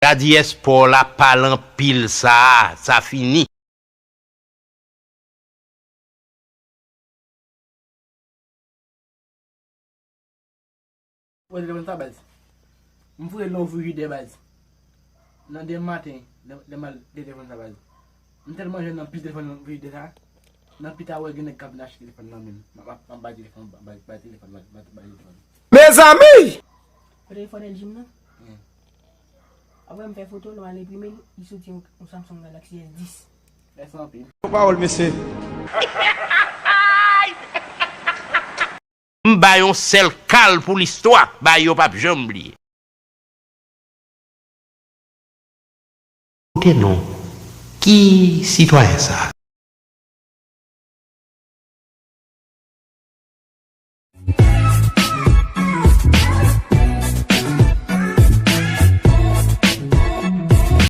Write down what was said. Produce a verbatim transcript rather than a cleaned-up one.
Sa di espò la pale anpil sa, sa fini. Wè telefòn sa baz. M voye l nan vrijidè baz. Nan demen maten, lè lè m al de telefòn sa baz. M tèlman jwenn anpil telefòn nan vrijidè sa. Nan pita wè gen nèg k ap vin achte telefòn nan men m. M ap m ap bay telefòn, bay bay telefòn, bay bay bay telefòn. Mezanmi! Ou telefone l jim nan? Apre m fè foto l, m al enprime l, li soti yon yon Samsung Galaxy S dis. Mèsi anpil. Bon pawòl mesye. M ba yon sèl kal pou listwa, bay yo p ap janm bliye. Kote nou? Ki sitwayen sa?